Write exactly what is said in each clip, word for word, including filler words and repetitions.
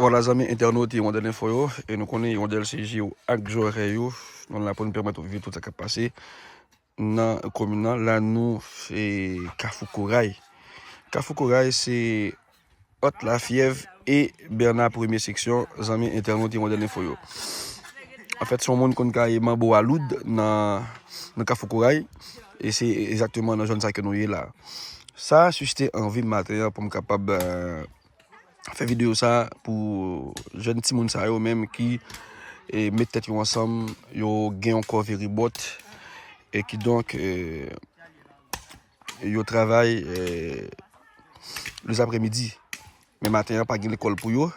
Vwala, zanmi entènot Hirondelle Info yo, e nou konnen Hirondelle se je w ak zòrèy ou. Nou la pou n pèmèt ou viv tout sa k ap pase nan komin nan. La nou se Kafou Koray. Kafou Koray se ant Lafyèv e Bèna, premye seksyon, zanmi entènot Hirondelle Info yo. Anfèt, se yon moun konn gaye manbo a Loud nan, nan Kafou Koray, e se egzakteman nan zòn sa ke nou ye la. Sa sisite anvi m maten an pou m kapab, eh, fè videyo sa pou jèn timoun sa yo menm ki, eh, met tèt yo ansanm, yo gen yon kòve ribòt, e kidonk, eh, yo travay, eh, lezapremidi. Men maten an pa gen lekòl pou yo,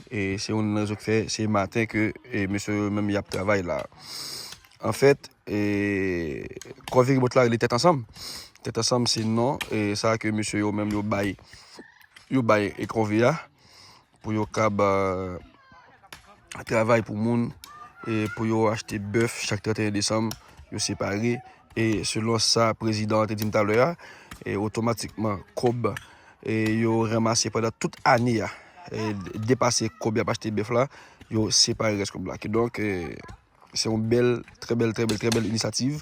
e se youn nan rezon ki fè se maten ke, eh, mesye yo menm y ap travay la. Anfèt, eh, kòve ribòt la rele Tèt Ansanm. Tèt Ansanm se non, eh, sa ke mesye yo menm yo bay, yo bay, eh, kòve a pou yo kab, eh, travay pou moun, e pou yo achte bèf chak trannteyen desanm, yo separe. E selon sa prezidan an te di m talè a, e otomatikman kòb, e yo ranmase pandan tout ane a, e depase kòb y ap achte bèf la, yo separe rès kòb la. Kidonk, e se yon bèl, trè bèl, trè bèl, trè bèl inisyativ.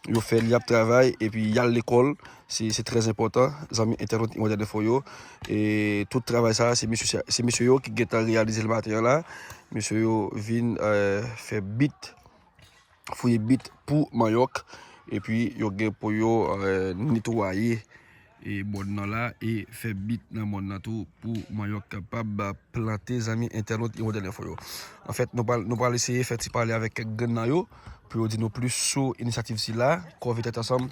Yo fè l, y ap travay, epi y al lekòl. Se, se trè enpòtan, zanmi entènot Hirondelle Info yo. E tout travay sa, se mesye, se mesye yo ki gentan reyalize l maten an la. Mesye yo vin, eh, fè bit, fouye bit pou manyòk. Epi yo gen pou yo, eh, netwaye, e mòn nan la, e fè bit nan mòn nan tou pou manyòk kapab plante, zanmi entènot Hirondelle Info yo. Anfèt, nou pral, nou pral eseye fè ti pale avèk kèk grenn nan yo, pou yo di nou plis sou inisyativ sila, Kòve Tèt Ansanm,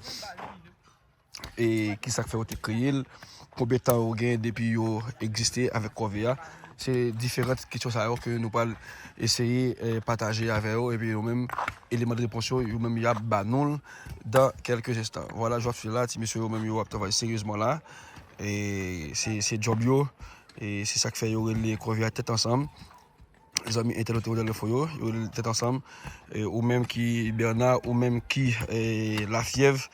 e kisa k fè yo te kreye l, konbyen tan yo gen depi yo egziste avèk kòve a. Se diferan kesyon sa yo ke nou pral eseye, eh, pataje avè yo, epi yo menm, eleman de repons yo, yo menm y ap ba nou l dan kèlke enstan. Vwala, jodi a, ti mesye yo menm yo ap travay seryezman la. E se, se djòb yo, e se sa k fè yo rele kòve a Tèt Ansanm. Zanmi entènot Hirondelle Info yo, yo rele Tèt Ansanm. E ou menm ki Bèna, ou menm ki, eh, Lafyèv,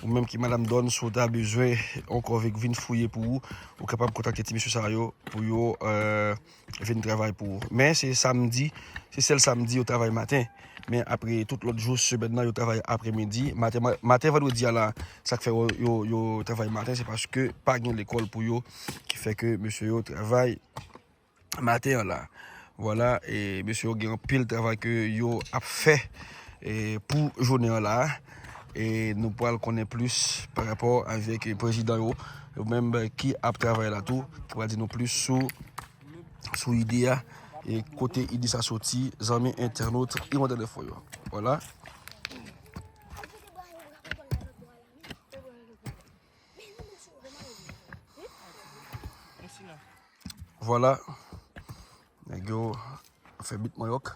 ou menm ki Madanm Dòn, si w ta bezwen yon kòve k vin fouye pou ou, ou kapab kontakte ti mesye sa yo pou yo, eh, vin travay pou ou. Men se samdi, se sèl samdi yo travay maten. Men apre tout lòt jou semèn nan, yo travay apremidi. Maten, ma-, maten vandredi a la, sa k fè yo, yo, yo travay maten, se paske pa gen lekòl pou yo, ki fè ke mesye yo travay maten an la. Vwala, e mesye yo gen anpil travay ke yo ap fè, e pou jounen an la. E nou pral konnen plis pa rapò avèk prezidan yo, yo menm ki ap travay la tou, ki pral di nou plis sou, sou ide a, e kote ide sa soti, zanmi entènot Hirondelle Info yo. Vwala. Vwala. Nèg yo fè bit manyòk.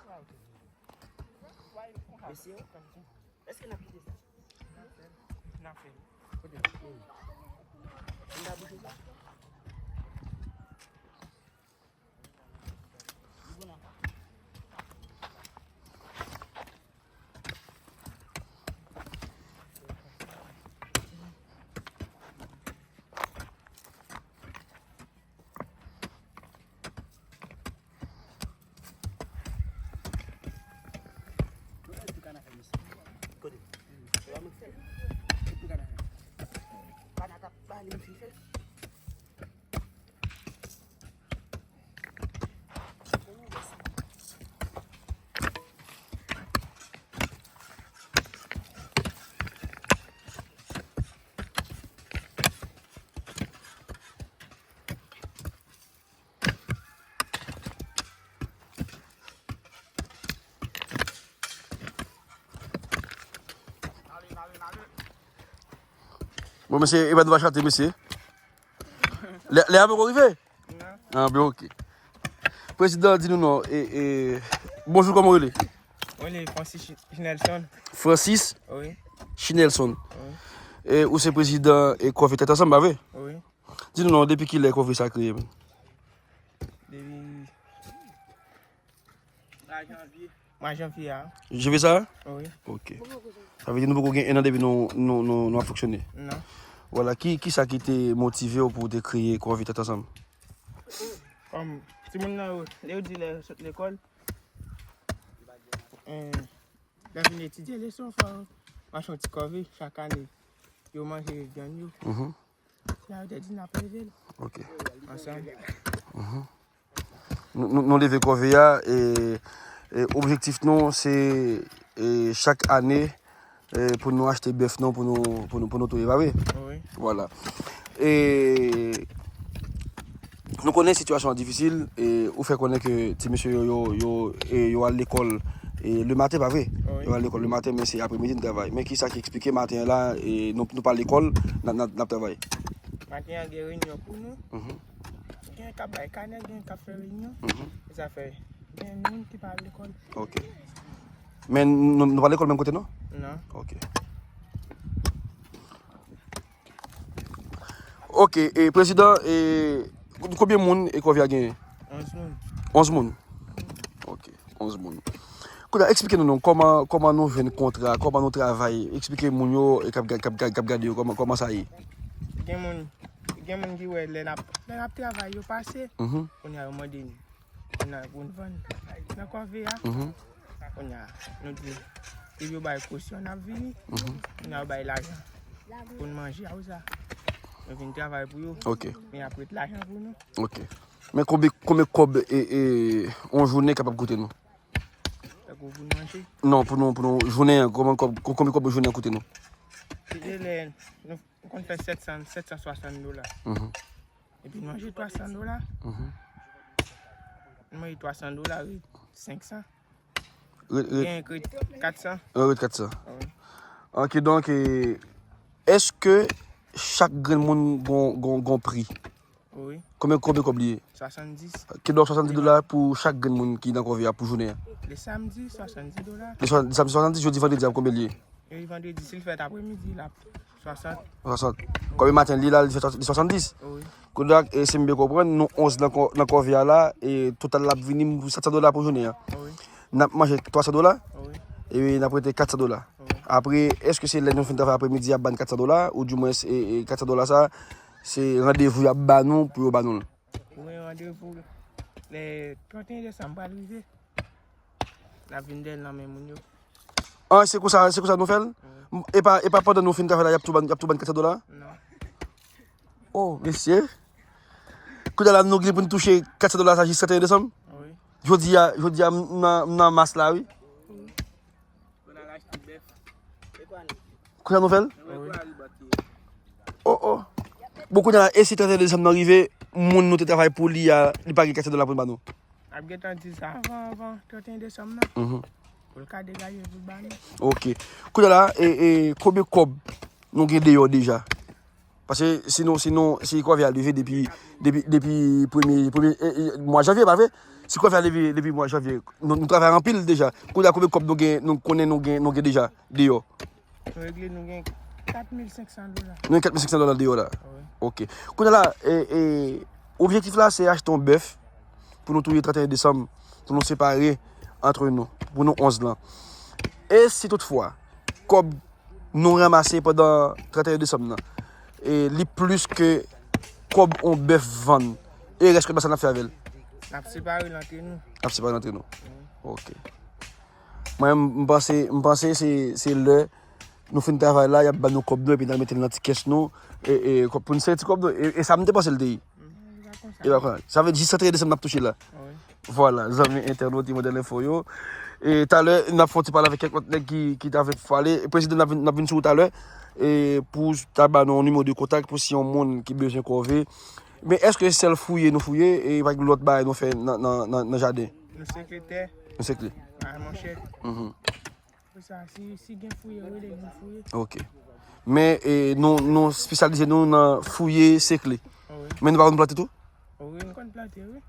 Bon, mesye, e pa nou va chante, mesye. Lè, lè a poko rive? Non. Ah, ben, ok. Prezidan, di nou non. E, e, bonjou, kòman w rele? Mwen rele Francis Chi-, Chinelson. Francis? Wi. Chinelson. Wi. E, ou se prezidan e Kòve Tèt Ansanm, pa vre? Wi. Di nou non, depi kilè Kòve sa kreye menm? Depi mwa janvye. Mwa janvye a. Janvye sa? Wi. Ok. Sa vle di nou poko gen en an depi nou, nou, nou, nou ap fonksyone? Non. Vwala, ki, kisa ki te motive w pou w te kreye Kòve Tèt Ansanm? Kòm timoun nan yo, lè yo di lè yo sot lekòl, eh, lè yo vin etidye leson, fò yo mache yon ti kòve chak ane. Yo manje vyann yo. Mhm. La yo te di n ap leve l. Ok. Ansanm. Mhm. Nou, nou, nou leve kòve a, e, e objektif nou, se, e, chak ane, e, pou nou achte bèf nou, pou nou, pou nou, pou nou touye, pa vre? Wi. Vwala. E nou konnen sitiyasyon an difisil, e ou fè konnen ke ti mesye yo, yo, yo, e, yo al lekòl, e, le maten, pa vre? Wi. Yo al lekòl le maten, men se apremidi n travay. Men kisa ki eksplike maten an la, e nou, nou pa lekòl, n ap, n ap, n ap travay? Maten an gen reyinyon pou nou. Mhm. Gen k ap bay kanè, gen k ap fè reyinyon. Mhm. E sa fè gen moun ki pa al lekòl. Ok. Men nou, nou pa lekòl menm kote, non? Non. Ok. Ok, e prezidan, e konbyen moun e kòve a genyen? Onz moun. Onz moun? Ok, onz moun. Kounye a, eksplike nou, non, kòman, kòman nou jwenn kontra, kòman nou travay, eksplike moun yo, e k ap ga-, k ap ga-, k ap gade yo, kòman, kòman sa ye? Gen moun, gen moun ki wè lè n ap, lè n ap travay yo pase, mhm, kounye a yo mande nou. Kounye a pou n vann nan kòve a. Mhm. Kounye a, nou di, depi yo bay kosyon, n ap vini. Mhm. Kounye a yo bay lajan pou n manje a ou sa. Nou vin travay pou yo. Ok. Men y ap ret lajan pou nou. Ok. Men konbyen, konbyen kòb e, e, yon jounen kapab koute nou? Tankou pou n manje? Non, pou nou, pou nou jounen an, konbyen kòb, konbyen kòb jounen an koute nou? Se lè nou, nou konn fè sèt san, sèt san swasant dola. Mhm. Epi n manje twa san dola. Mhm. N manje twa san dola, ret senk san. Ret, ret. Gen k ret kat san. Ret kat san. Wi. Ok, donk, e, èske chak grenn moun gon, gon, gon pri? Wi. Konbyen, konbyen kòb li ye? Swasanndis. Kidonk swasanndis dola pou chak grenn moun ki nan kòve a pou jounen an. Le samdi, swasanndis dola. Le swa-, samdi swasanndis, jodi vandredi a konbyen li ye? Jodi vandredi, si l fèt apremidi, l ap swasant. Swasant. Kòm maten li la, li fè swa-, li swasanndis. Wi. Kounye a, e, si m byen konprann, nou onz nan kò-, nan kòve a la, e total la ap vini pou sèt san dola pou jounen an. Wi. N ap manje twa san dola, wi, e n ap rete kat san dola. Wi. Apre, èske se lè nou fin travay apremidi, y ap ba n kat san dola, oudimwens, e, e kat san dola sa, se randevou y ap ba nou pou yo ba nou l? Ou gen randevou lè trannteyen desanm pral rive. N ap vin dèyè l nan men moun yo. Ah, se konsa, se konsa nou fè l? Wi. E pa, e pa pandan nou fin travay la, y ap tou ban, y ap tou ban kat san dola? Non. Oh, mesye. Kounye a la, nou gen pou n touche kat san dola sa jis trannteyen desanm? Wi. Jodi a, jodi a, m nan, m nan mas la, wi. Wi. Kounye a nou fè l? Wi. Oh, oh. Bon, kounye a la, e si trannteyen desanm nan rive, moun nou te travay pou li a, li pa gen kat san dola pou l ba nou? N ap gentan di sa anvan, anvan trannteyen desanm nan. Mhm. Pou l ka degaje pou l ba nou. Ok. Kounye a la, e, e, konbyen kòb nou gen deyò deja? Paske si nou, si nou, si kòve a leve depi, depi, depi premye, premye, e, e, mwa janvye, pa vre? Si kòve a leve depi mwa janvye, nou, nou travay anpil deja. Kounye a, konbyen kòb nou gen, nou konnen nou gen, nou gen deja deyò? Nou regle, nou gen kat mil senk san dola. Nou gen kat mil senk san dola deyò la? Wi. Ok. Kounye a la, e, e, objektif la, se achte yon bèf pou nou touye trannteyen desanm, pou nou separe antre nou, pou nou onz lan. E si toutfwa, kòb nou ranmase pandan trannteyen desanm nan, e li plis ke kòb yon bèf vann, e rès kòb la, sa n ap fè avè l? N ap separe l antre nou. N ap separe l antre nou. Wi. Ok. Mwen, m panse, m panse se, se lè nou fin travay la, y ap ba nou kòb nou, epi n al mete l nan ti kès nou, e, e, kòb pou n sere ti kòb nou, e, e sa m te panse l te ye. Mhm, li pa konsa. E pa konsa. Sa vle di jis trannteyen desanm n ap touche la. Wi. Vwala, zanmi entènot Imòdèl Enfo yo. E talè, n ap fè yon ti pale avèk kèk lòt nèg ki, ki ta vle pale. Prezidan, n ap vin, n ap vin sou ou talè. E pou ta ba nou yon nimewo de kontak pou si yon moun ki bezwen kòve. Men èske se sèl fouye nou fouye, e pa gen lòt bagay nou fè nan, nan, nan, nan jaden? Nou sekle tè. Nou sekle. Bay manchèt. Mhm. Pou sa, si, si gen fouye, rele nou fouye. Ok. Men, e, nou, nou espesyalize nou nan fouye, sekle. Wi. Men nou pa konn plante tou? Wi, nou konn plante, wi.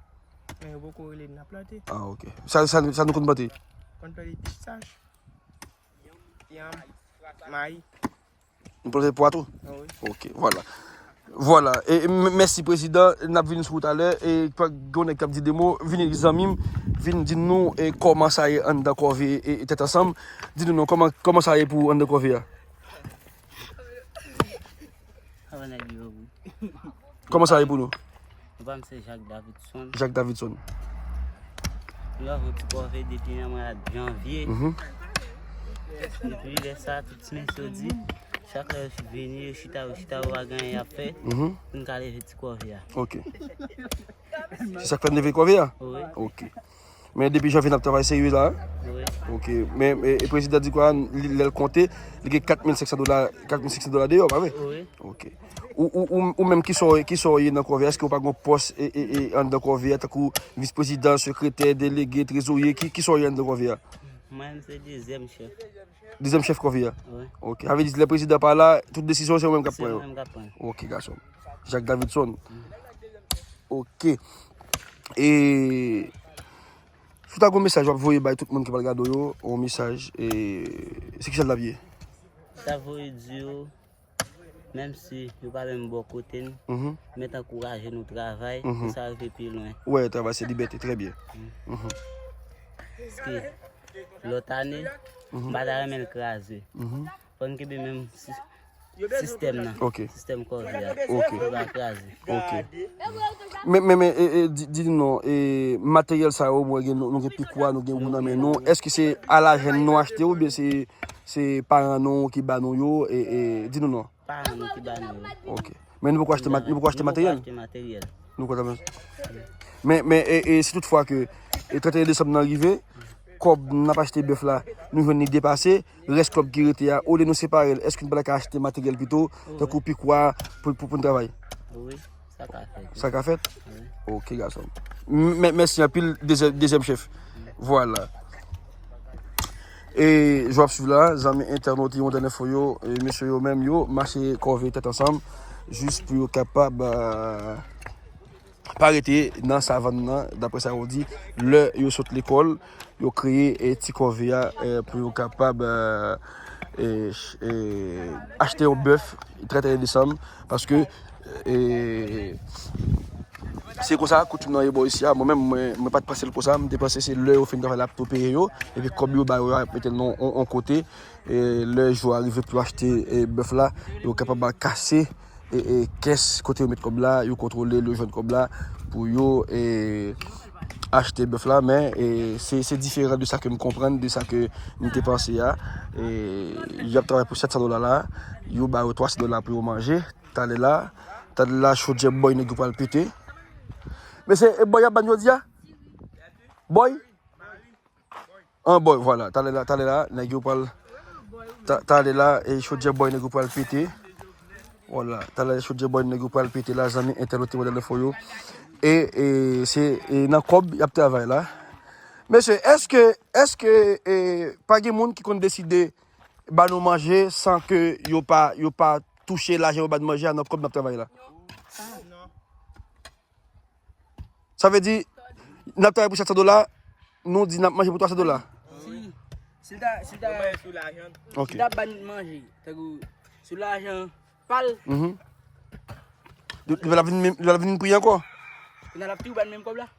Men yo poko rele n ap plante. Ah, ok. Sa, sa, sa nou konn plante? Konn plante pistach, yanm, mayi. Nou plante pwa tou? Ah wi. Ok, vwala. Vwala. E, m-, mèsi, prezidan. N ap vin sou ou talè. E, pa gen yon nèg k ap di de mo. Vini, zanmi m. Vin di nou, e, kòman sa ye anndan kòve, e, e, tèt ansanm. Di nou non, kòman, kòman sa ye pou anndan kòve a? Kòman sa ye pou nou? Bon, m se Jacques Davidson. Jacques Davidson. Love ou ti kòve depi nan mwa janvye. Mhm. Depi lè sa, tout ti mesye yo di, chak lè yo vini, yo chita, yo chita, yo pa gen anyen y ap fè, mhm, pou n ka leve ti kòve a. Ok. Se sa k fè n leve kòve a? Wi. Ok. Men depi janvye n ap travay serye la? Wi. Ok. Men e, e prezidan di kwa, li, lè l konte, li gen kat mil senk san dola, kat mil senk san dola deyò, pa vre? Wi. Ok. Ou, ou, ou, ou menm ki sa w, ki sa w ye nan kòve a? Èske w pa gen pòs e, e, e, anndan kòve a, tankou vis prezidan, sekretè, delege, trezorye, ki, ki sa w ye anndan kòve a? Mwen, m se dezyèm chèf. Dezyèm chèf kòve a? Wi. Ok. Sa vle di lè prezidan pa la, tout desizyon se ou menm k ap pran yo? Se mwen menm k ap pran. Ok, gason. Jacques Davidson. Ok. E si w ta gen yon mesaj w ap voye bay tout moun ki pral gade w yo, yon mesaj, e se kisa l t ap ye? M ta voye di yo, menm si yo pa menm bò kote n, mhm, mèt ankouraje nou travay, mhm, pou sa rive pi lwen. Wè, travay se libète, trè byen. Mhm. Mhm. Paske lòt ane, mhm, m pa ta renmen l kraze. Mhm. Fò n kenbe menm si-, sistèm nan. Ok. Sistèm kòve a. Ok. Li pa kraze. Ok. Men, men, men, e, e, di, di nou non, e, materyèl sa yo, mwen gen, nou, nou gen pikwa, nou gen wou nan men nou. Èske se alajèn nou achte oubyen se, se paran nou ki ba nou yo? E, e, di nou non. Paran nou ki ba nou yo. Ok. Men nou poko achte mat-, nou poko achte materyèl? Nou poko achte materyèl. Nou kontan men. Men, men, e, e si toutfwa ke, e, trannteyen desanm nan rive, kòb n ap achte bèf la, nou jwenn li depase, rès kòb ki rete a, olye nou separe l, èske n pa ta ka achte materyèl pito, wi, tankou pikwa, pou, pou, pou n travay? Wi, sa ka fèt. Sa ka fèt? Wi. Ok, gason. M-, mè-, mèsi anpil, dezyè-, dezyèm chèf. Vwala. E, jan w ap swiv la, zanmi entènot yo, entènot fo yo, e, mesye yo menm yo, mache kòve tèt ansanm, jis pou yo kapab, euh, pa rete nan savann nan, daprè sa yo di, lè yo sot lekòl, yo kreye, e, ti kòve a, e, pou yo kapab, e, e, ch-, e, achte yon bèf trannteyen desanm, paske, e, se konsa koutim nan ye bò isi a. Mwen menm, mwen, mwen pa t panse l konsa. M te panse se lè yo fin travay la pou peye yo, epi kòb yo ba yo a, mete l nan yon, yon kote. E lè jou a rive pou yo achte, e, bèf la, yo kapab al kase, e, e, kès kote yo met kòb la, yo kontwole l, yo jwenn kòb la pou yo, e, achte bèf la. Men, e, se, se diferan de sa ke m konprann, de sa ke m te panse a. E, y ap travay pou sèt san dola la, yo ba yo twa san dola pou yo manje. Talè la, talè la, chodyè bòy nèg yo pral pete. Men se, e, bòy y ap ban jodi a? Bòy? An bòy, vwala. Talè la, talè la, nèg yo pral, ta-, talè la, e, chodyè bòy nèg yo pral pete. Vwala, talè chodyè bòy nèg yo pral pete la, zanmi entènot Modèl Enfo yo. E, e, se, e, nan kòb y ap travay la. Mesye, èske, èske, e, pa gen moun ki konn deside ba nou manje san ke yo pa, yo pa touche lajan yo ba n manje a nan kòb n ap travay la? Sa vle di, n ap travay pou sèt san dola, nou di n ap manje pou twa san dola. Si, si l ta, si l ta, ok, si l ta ban manje, tankou sou lajan pa l. Mhm. Li, li va vin, li va vin pri ankò. Kounye a l ap toujou ban menm kòb la.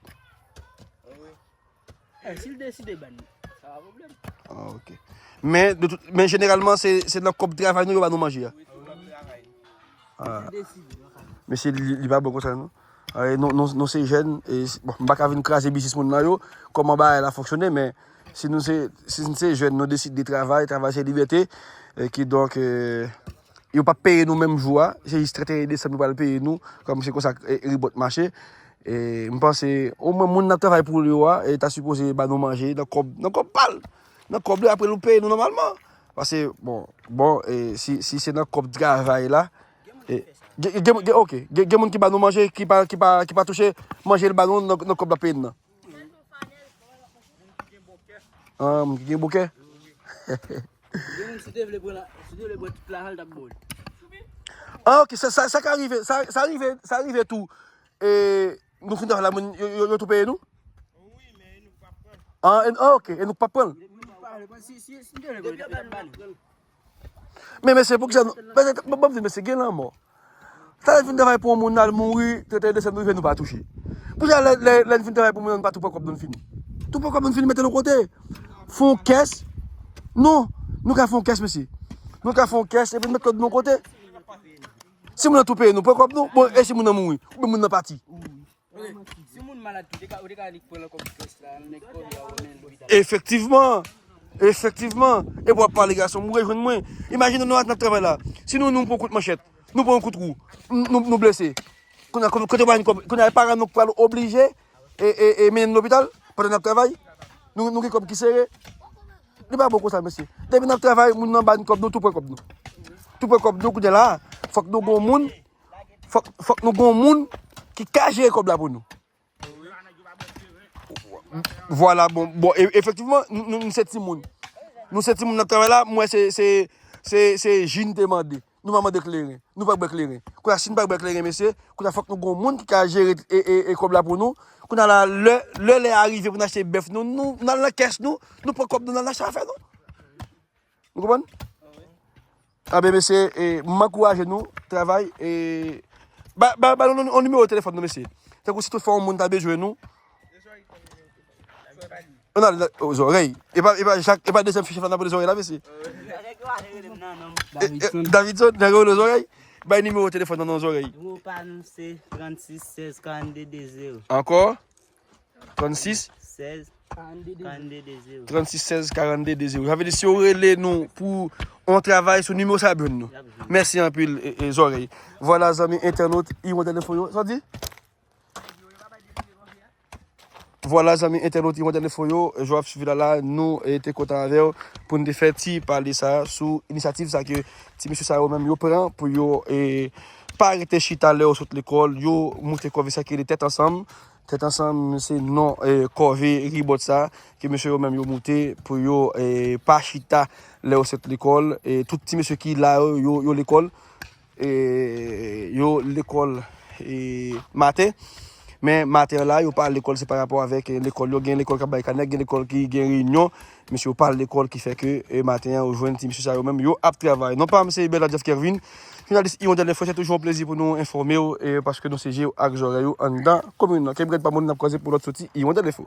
Eh, si l deside ban nou, sa pa pwoblèm. Ah, ok. Men, de tout, men jeneralman, se, se nan kòb travay nou yo ba nou manje a. Wi, wi, wi. Ah. Mesye, li, li pa bon konsa, non? Ah, e nou, nou, nou se jèn, e si, bon, m pa ka vin kraze biznis moun nan yo, kòman bagay la fonksyone, men si nou se, si nou se jèn, nou deside de travay, travay se libète, e kidonk, e, yo p ap peye nou menm jou a, se jis trannteyen desanm yo pral peye nou, kòm se konsa, e, ribòt mache. E, m panse, omwen moun n ap travay pou li yo a, e, ta sipoze ba nou manje nan kòb, nan kòb pa l. Nan kòb li, apre l peye nou nòmalman. Paske, bon, bon, e, si, si se nan kòb travay la, e, gen, gen, gen, ok, gen, gen moun ki ba nou manje, ki pa, ki pa, ki pa touche manje l ba nou nan, nan kòb l ap peye n nan. Ah, moun ki gen bouke? Gen moun, si te vle pran la, si te vle pran tout lajan l, t ap ba w li. Ah, ok, sa, sa, sa ka rive, sa, sa rive, sa rive tou. E, nou fin travay la, moun, yo, yo, yo tou peye nou? Ah, e, ah, ok, e nou k p ap pran l? Si, si, si te vle pran, li t ap ba nou. Men, mesye, poukisa nou, mesye, ban, ban m di, mesye, gen lanmò. Talè n fin travay pou yon moun, n al mouri, trannteyen desanm rive, nou pa touche. Poukisa lè, lè, lè n fin travay pou moun, nou pa tou pran kòb nou, n fini? Tou pran kòb nou, n fini, mete l yon kote. Fè yon kès. Non, nou ka fè yon kès, mesye. Nou ka fè yon kès, epi n met kòb nou yon kote. Si moun nan tou peye nou, pran kòb nou. Bon, e si moun nan mouri? Oubyen moun nan pati? Si moun malad tou, ou te ka, ou te ka annik pran nan kòb kès la, nèg kòb la, ou men lopital. Efektivman. Efektivman. Epi w ap pale gason, ou rejwenn mwen. Imajine nou al nan travay la. Si nou, nou pran kout manchèt, nou pran kout wou, nou, nou, nou blese. Kounye a, kote w pa jwenn kòb, kounye a, paran nou pral oblije e, e, e mennen nou lopital pandan n ap travay. Nou, nou gen kòb ki sere. Li pa bon konsa, mesye. Depi n ap travay, moun nan ba n kòb nou, tou pran kòb nou. Tou pran kòb nou, kounye a la, fòk nou gon moun, fòk, fòk nou gon moun ki ka jere kòb la pou nou. Vwala, bon, bon, e, efektivman, nou, nou, nou se timoun. Nou se timoun nan travay la, m wè se, se, se, se Jin te mande. Nou pa mande kleren. Nou pa bwè kleren. Kounye a, si nou pa bwè kleren, mesye, kounye a fòk nou gon moun ki ka jere e, e, e kòb la pou nou. Kounye a la, lè, lè, lè a rive pou n achte bèf nou, nou, n al nan kès nou, nou pran kòb nou, n al nan chafè nou. Nou konprann? Aben, mesye, e, m ankouraje nou, travay, e, ba, ba, ba nou yon nimewo telefòn nou, mesye. Tankou si toutfwa yon moun ta bezwen nou, nou al nan, o, Zòrèy. E pa, e pa Jacques, e pa dezyèm fichè fanapo de Zòrèy la, mesye. E, e, Davidson, nèg yo rele Zòrèy. Bay nimewo telefòn nan, non, Zòrèy. Nimewo pa nou se trannsis sèz karannde de zewo. Ankò? Trannsis? Sèz karannde de zewo. Trannsis sèz karannde de zewo. Sa vle di, si w rele nou pou yon travay sou nimewo sa, y ap jwenn nou. Y ap jwenn. Mèsi anpil, e, e, Zòrèy. Vwala, zanmi entènot, Iwon Tèlefon yo. Sa w di? Vwala, zanmi entènot, Iwon Tèlefon yo, jan w ap swiv la la, nou, e, te kontan avè w pou n te fè ti pale sa sou inisyativ sa ke ti mesye sa yo menm yo pran pou yo, e, pa rete chita lè yo sot lekòl, yo moute kòve sa ki rele Tèt Ansanm. Tèt Ansanm, se non, e, kòve ribòt sa ke mesye yo menm yo moute pou yo, e, pa chita lè yo sot lekòl. E, tout ti mesye ki la yo, yo, yo lekòl. E, yo lekòl, e, maten. Men maten an la, yo pa al lekòl, se pa rapò avèk, e, lekòl yo. Gen lekòl k ap bay kanè, gen lekòl ki gen reyinyon. Mesye yo pa al lekòl, ki fè ke, e, maten an, ou jwenn ti mesye sa yo menm, yo ap travay. Non pa m se Bèl Jeff Kervin, jounalis Iwon Tèlefon, se toujou yon plezi pou nou enfòme w, e, paske nou se je w ak zòrèy ou anndan komin nan. Kenbe rèd pa moun, n ap kwaze pou lòt soti Iwon Tèlefon.